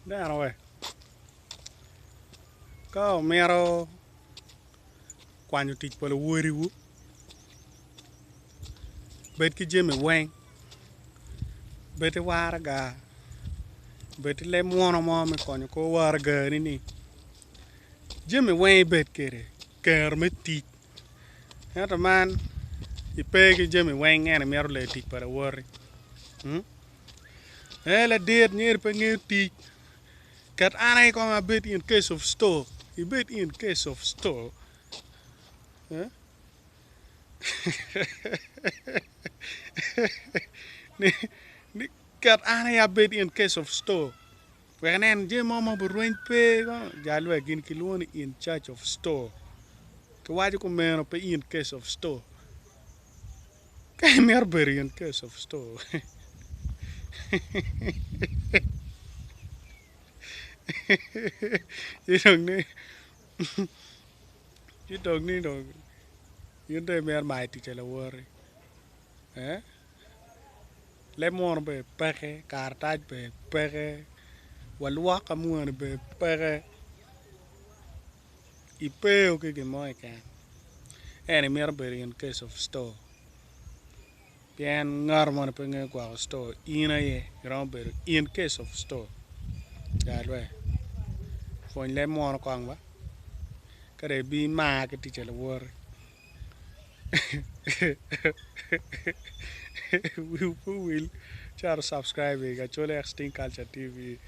Ineno we, ka wumito kwanyo tic pa luwodiwu, bed ki jami weng, bed ki waraga, bed ki leb munu mo me konyo kor waragani-ni, jami weng ibed kwede kero me tic ento man ipe ki jami weng ento imito leyo tic pa lawoti. Ee ladit myero pe ngeyo tic ket an aye kong abed in case of store ibed in case of store ni ket an aye abed in case of store wek inen jami mo ma oburweny pe jal wek gin kilwongo ni in charge of store kiwaco kumeno pe in case of store. Ka imito bedo in case of store ci dong ni ci dong ni dong in dong imito mayo tic pa lawoti ee leb munu bene peke karatac bene peke walwok amwoni bene peke. Ipeyo ki gin mo keken ento imito bedo in case of store pien ngat moni pe ngeyo gwoko store in aye iromo bedo in case of store pwony leb munu kong ba ka dong ibimar ki tic pa luwoti wiwu pe owil cito subscribe i Acholi Extinct Culture TV.